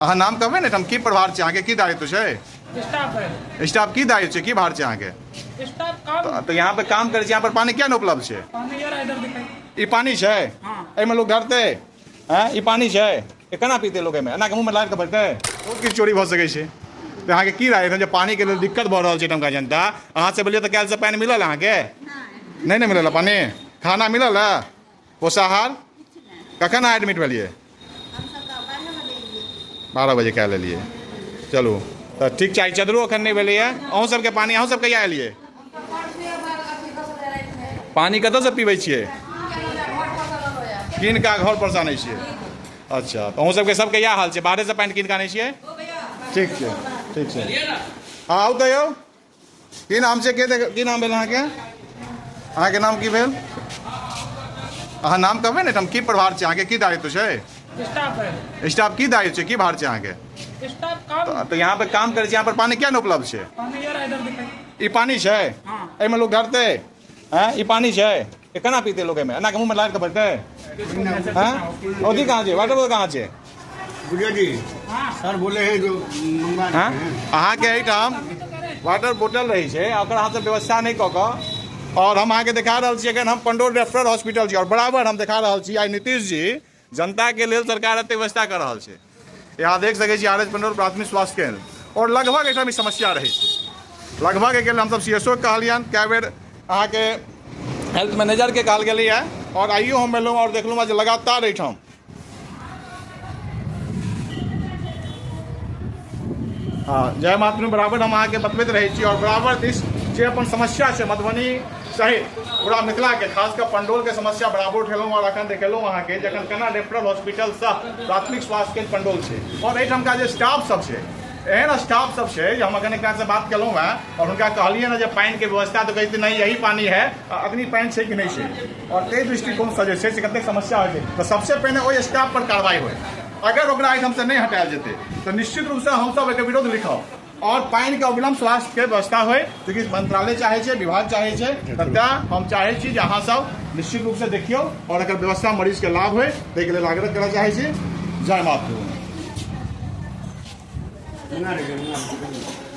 अहाँ नाम कहबै ने हम की प्रभार छै अहाँके, की दायित्व छै? स्टाफ है। स्टाफ की दायित्व छै, की भार छै अहाँके? स्टाफ काम। तो यहाँ पे काम करै छी, यहाँ पर पानी किया नहि उपलब्ध छै? पानी यार इधर दिखाई। ई पानी छै? हाँ। एहिमे लोग डरतै? हैं, ई पानी छै, ई केना पीतै लोग? एहिमे एना के मुँहमे लारि कऽ भरतै? बहुत किछु चोरी भऽ सकै छै। तऽ अहाँके की राय जे पानीके लेल दिक्कत भऽ रहल छै एहिठामका जनता? अहाँ से बोलिए तऽ काल्हिसँ पानि मिलल अहाँके? नहि ने मिलल पानी? खाना मिलल है? पोषाहार? कखन अहाँ एडमिट भेलियै? 12 बजे कए लेलियै। चलू तऽ ठीक छै। चदरो एखन नहि भेलैए। अहूँ सबके पानी, अहूँ सब कहिया एलियै? पानी कतऽसँ पीबै छियै? कीन कऽ घर पर से आनै छियै? अच्छा, तऽ अहूँ सबके सबके इएह हाल छै, बाहरेसँ पानि कीन कऽ आनै छियै? ठीक छै, ठीक छै। हँ, आउ तऽ यौ। की नाम छै? के की नाम भेल अहाँके? अहाँके नाम की भेल? अहाँ नाम कहबै ने हम की प्रभार छै अहाँके, की दायित्व छै? स्टाफ है। स्टाफ की दायित्व छै, की भार छै अहाँके? स्टाफ काम। तो यहाँ पे काम करै छी, यहाँ पर पानी किया नहि उपलब्ध छै? पानी यार इधर दिखाई। ई पानी छै? हाँ। एहिमे लोग डरतै? हैं, ई पानी छै, ई केना पीतै लोग? एहिमे एना के मुँहमे लारि कऽ भरतै? हैं, अथी कहाँ छै? वाटर बोतल कहाँ छै? गुड़िया जी हाँ। सर बोले हैं जो मंगवा हैं? रहे हैं। अहाँके एहिठाम वाटर बोतल रहै छै, ओकर अहाँ सब व्यवस्था नहि कऽ कऽ। और हम अहाँके देखा रहल छी, एखन हम पंडौल रेफरल हॉस्पिटल छी और बराबर हम देखा रहल छी आइ नीतीश जी जनता के लेल सरकार एते व्यवस्था कऽ रहल छै। यहाँ देख सकै छी आर एच पंडौल प्राथमिक स्वास्थ्य केंद्र और लगभग एहिठाम ई समस्या रहै छै। लगभग एहिके लेल हमसब सी एस ओ के कहलियनि कए बेर, अहाँके हेल्थ मैनेजर के कहल गेलैए और आइयो हम एलहुँ और देखलहुँ जे लगातार एहिठाम। हाँ, जय मातृ। बराबर हम अहाँके बतबैत रहै छी और बराबर दिस जे अपन समस्या छै मधुबनी सहित पूरा मिथिलाके, खास कऽ पंडौलके समस्या बराबर उठेलहुँ और अखन देखेलहुँ अहाँके जखन केना रेफरल हॉस्पिटल सह प्राथमिक स्वास्थ्य केंद्र पंडौल छै और एहिठामका जे स्टाफ सब छै, एहन स्टाफ सब छै जे हम अखन एकरासँ बात केलहुँ हेँ और हुनका कहलियै ने जे पानिके व्यवस्था, तऽ कहै छै नहीं यही पानी है। अखनी पानि छै कि नहि छै? और ताहि दृष्टिकोणसँ जे छै से कतेक समस्या होइ छै। तऽ सबसे पहिने ओहि स्टाफ पर कार्रवाई होइ। अगर ओकरा एहिठामसँ नहि हटायल जेतै तऽ निश्चित रूपसँ हमसब एहिके विरोध लिखब और पानिके अविलंब स्वास्थ्यके व्यवस्था होइ, चूँकि मंत्रालय चाहै छै, विभाग चाहै छै, तऽ तेँ हम चाहै छी जे अहाँसब निश्चित रूपसँ देखियौ और एकर व्यवस्था मरीजके लाभ होइ, ताहिके लेल आग्रह करऽ चाहै छी। जय मातृभूमि। मंगा रहे हैं, मंगा रहे हैं।